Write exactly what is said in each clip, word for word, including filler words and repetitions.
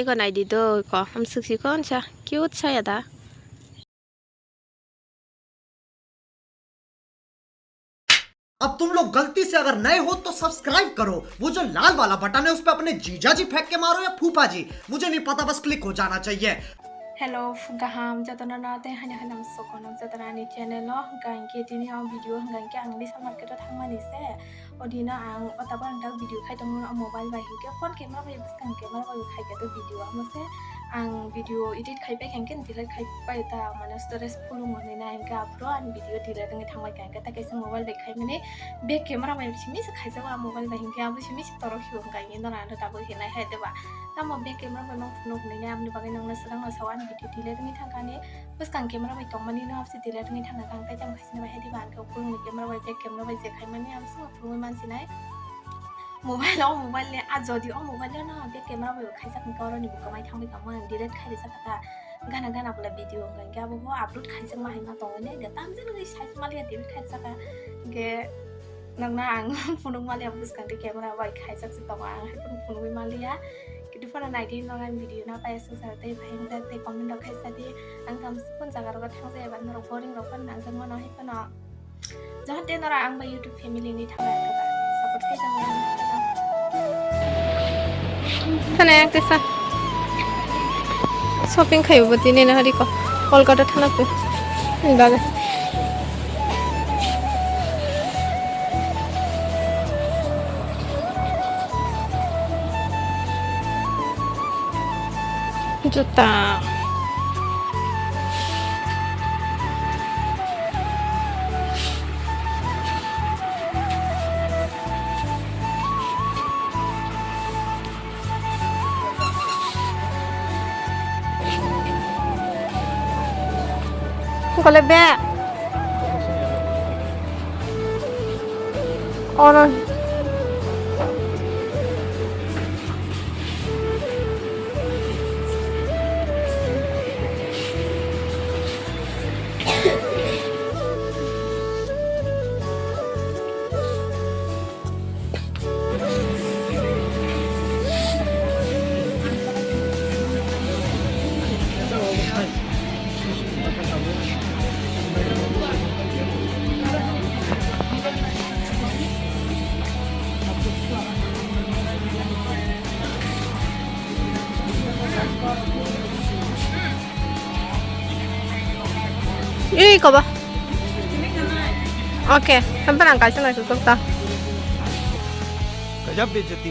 Eko naidi do ko, hamswk si ko, ansa cute sa ya da. अब तुम लोग गलती से अगर नए हो तो सब्सक्राइब करो, वो जो लाल वाला बटन है उस पे अपने जीजा जी फेंक के मारो या फूफा जी, मुझे नहीं पता, बस क्लिक हो जाना चाहिए। Hello, gaham jotono no tei haino haino sokono jotono ani channel o hwnkha hinkhe tini o video hwnkha hinkhe ang Vishal market o thangmani se. Odino ang o tabuk ang tak video khai tongo, o mobile bai hinkhe phone camera bai bwskang camera bai khai khe to video amo se ang video edit khai pai kha hinkhe delete khai pai ta mane storage full wng mani na hinkhe aphuru ang video delete wngwi thang bai kha hinkhe ta kaisa mobile bai khai mani back camera bai simi se khaijak o a mobile bai hinkhe abo simi se torok hiyo hinkha hinkhe nono ano tabuk hinai hai deba tamo back camera bai mang phunuk hinai aboni bagwi nokna swkang no sao ani video delete wngwi thang kha ani bwskang camera bai tongmani no abse delete wngwi thang kha ang tai tamo khaisani bai hai deba ang khe o phone ni camera bai back camera bai je khai mani abse. Phunugwi mansinai mobile o, mobile ni a jodi o mobile no back camera bai khaijak hinkhe oro ni bukamai thangwi tongma ang delete khai rijak kha ta gana gana bwla video wngkha hinkhe abo bo upload khaijak ma hai ma tongo ne hinkhe tamjani sai maliya delete khai rijak kha hinkhe nokna ang phunuk maliya bwskang tei camera bai khaijak se tongo ang hai phano phunugwi maliya. Kitu phano naidi norok ang video no paiya swngchar tei phaingjak tei comment rok khaisa di ang tamo sukun jaga rogo thangjaya ba norok boring rok phano nangjak mano hai phano. Jahate nora ang ba YouTube family ni thangna ang kaba support khai tong. Thane ang tesa shopping khai bo tini na hari ko Kolkata thana ko. Ni baga. Juta. Kole be. Ono. Ih, kobo. Oke, sampai nang kaisa nang tutup ta. Gajab bejati.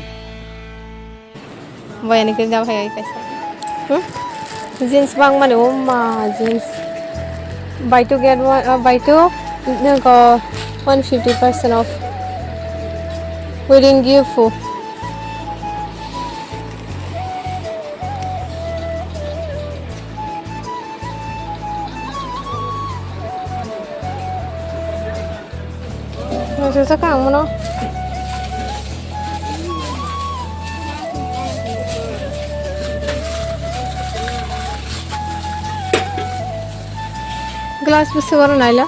Boy, ani kiri jab hai kaisa. Hmm? Jeans bang mani, oh ma, jeans. Buy two get one, uh, buy two, nang ko one fifty percent off. Wedding gift. Nasa sa kang mo no? Glass bwswk oro naila.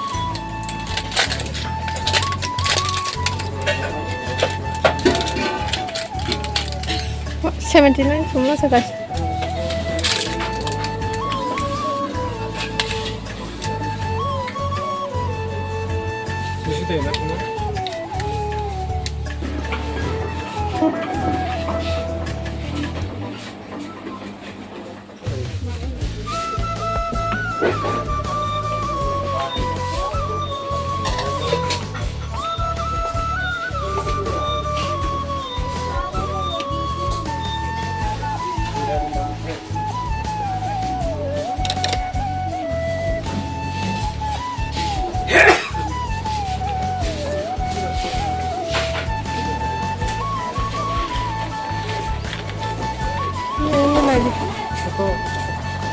Seventy nine sumla sa guys.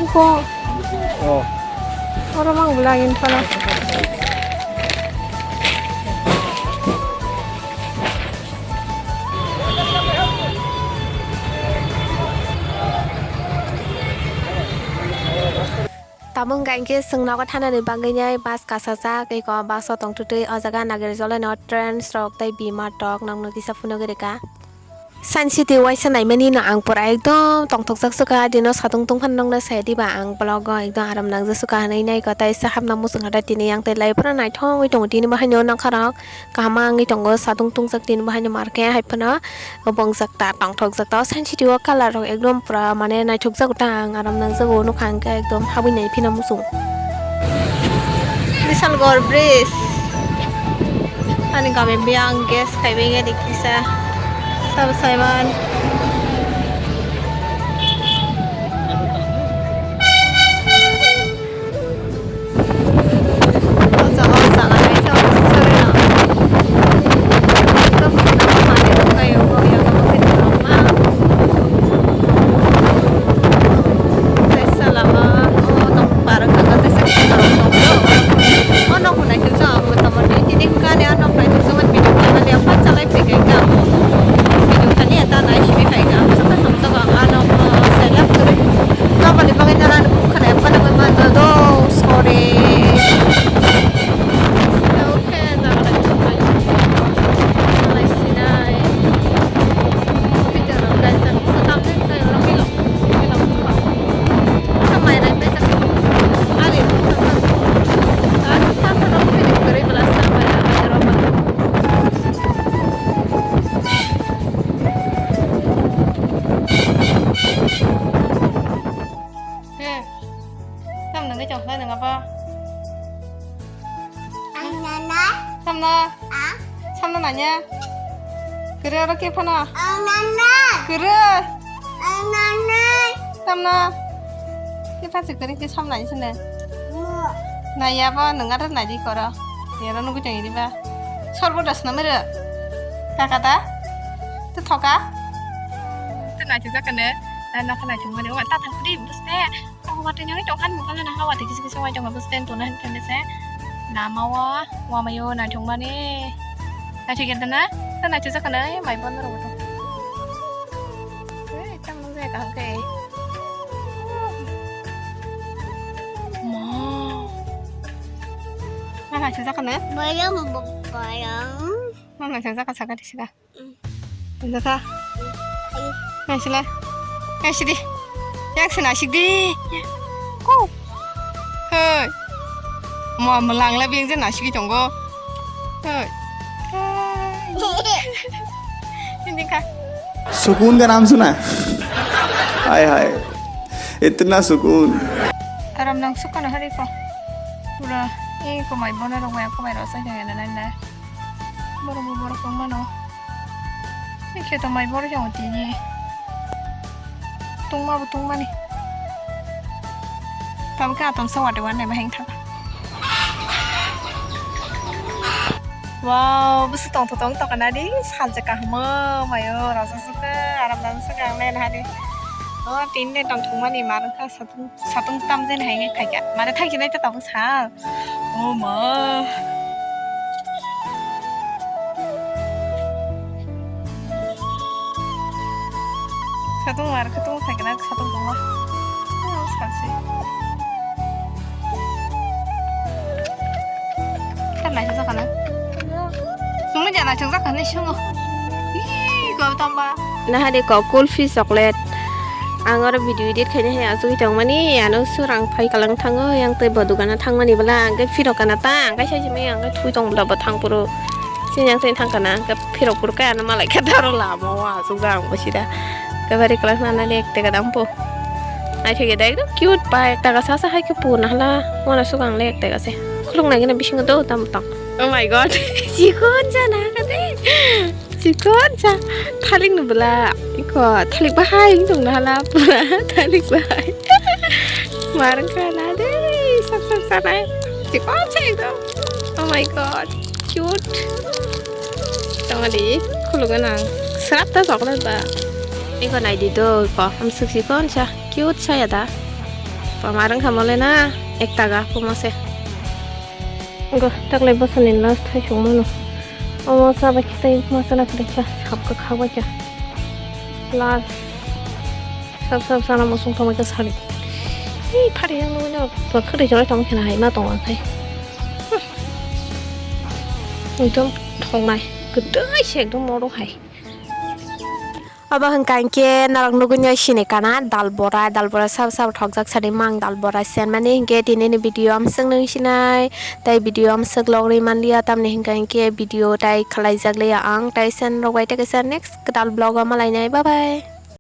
Iko. Oh. Oro mang bula gin pala. Tabuk hwnkha hinkhe chwng nogo thanani bagwinai bus kasajak, eko bus o tongtwtwi o jaga Nagarjolai no trains rok tei bima rok nokno kisa phunugwi rwkha. Science City waisa naimani no ang pura ekdom tongthokjak suka, dino satung tungphano nokna saya diba ang vlog o ekdom aram nangjak suka hinwi naikha, tei sa hapna muchung hata tini yang tei lai pura naithok wngwi tongo, tini bo haino nokharok kaham wngwi tongo, satung tungjak tini bo haino markhe hai phano bongjak ta tongthokjak ta. O Science City o colour rok ekdom pura mane naithokjago ta ang aram nangjago, nukha hwnkhe ekdom habwi nai phino muchung. Bisalgor bridge. Ani gami biyang gas khaibai ya di kisa. Sabo saiman. Parang kha kha tei sa khe norok tongo. O nok bo naithok jak ang bo tamo twi tini hwnkha ani o nok naithok jak mani video khlaimani ang phai chalai phai kha ang bo video thani ta nai simi phai kha ang bwswk khe hamjak ang a nok no selak kwrwi nokbar ni bagwi nana ani bukhuk khna epha nangwi manjak do sorry. Tei o khe jaga naithok nai chalai sinai video rok kaisa tamjani khe oro milo. Tam nangni chong khlai nang abo? Ang nana. Samno. Ang. Samno nanya. Kere oro ke phano. Ang nana. Kere. Ang nana. Samno. Ke phasi kere ke sam nai sene. Mo. Nai abo nang aro nai di koro. Yaro nunggu chang iri ba. Sorbo das na mere. Kaka da? Tu thoka? Tu nai tu kaka ne. Na na ka nai tu mane. Wa ta thang di bus ne. Ang watwi nangwi tongkha, nukha le nangkha watwi kisa kisa wai tongkha, bwswk tei tongna hwn khe se lama o wamaio naithokmani. Naithok ya dana? Ta naithok jak kha nai, mai bono rwgo tong. Ei, tamo je kaham khe. Ma. Ma naithok jak kha nai? Bayang, bayang. Ma naithok jak kha, sakha di sika. Jaka. Naisila. Naisidi. Yak se naisidi. Ko. Hei. Mo mwlang la beng je naisigi tongo. Hei. Ini ka. सुकून का नाम सुना है? हाय हाय, इतना सुकून। Aram nang sukano hari ko. Pura. Eh, ko mai bona rong mai ko mai rasa jangan nai nai. Borok bo borok tong mano. Tei khe tongmai borok yango tini. Tongma bo tongmani. Tamo khe atom sa wate wan naima heng thang. Wow, bwswk tongthok tong tongkha nadi, salsa kaham o maio rasa sukha, aram dam sukha ang nai nahadi. O tini de tongthokmani ma rwkha. Satung tam jen hai ngai khaikha. Mane thangsinai ta tabuk sa. Oh ma. Satung mar khatung khaikha na satung tongma. Oh, salsi. Kan naisajak kana? Sumui jana chungjak kani sungo. Ih, gom tamba. Nahari ko kulfi chocolate. Ang oro video edit khaina hai achugwi tongmani, ano surang phai kalang thango, yang tei bo dogana thangmani bwla, ang khe phirok kana ta, ang khe sai simi, ang khe thui tong bwla bo thang phuru. Sini ang tei thang kana, ang khe phirok phuru khe ano malai khe daro lama o achukjak ang bo sida. Khe bari kalang nana le ek tega dam po. Naithok ya da ekdom cute pai, ek taga sa sa hai khe purna hala, wana suka ang le ek tega se. Khuluk nai gana bisingo do tam tang. Oh my god, chikon jana kade. Chikon cha, thalik no bwla. Iko, thalik bahai wng tong na hala, pura thalik bahai. Mar wngkha na de, sap sap sanai. Chikon cha ekdom. Oh my god, cute. Tongmani, khuluk gwnang. Srap ta chocolate ba. Iko nai di do, iko. Amsuk chikon cha, cute cha ya da. Pamar wngkha mole na, ek taga puma se. Go, taklai bosani last hai songmano. Omo chabai khe tei masa na kwrwi kha, sap kwkhak bai kha. Last. Sap sap sana mosong tongbai kha sari. Ei, phari yang nungui no, ba kwrwi jorai tong khe na hai ma tong ang khai. Hmm. Ekdom thongnai. Kwtwi se ekdom moro hai. Obo hwnkha hinkhe norok nugwi no sini kana dal bora, dal bora sabo sabo thokjak sani mang dal bora sen mani hinkhe tini ni video amswk nung sinai tei video amswk logri manliya tamni hinkha hinkhe video tai khwlaijak liya ang tei sen rok bai tei kaisa next kwtal vlog o malainai bye bye.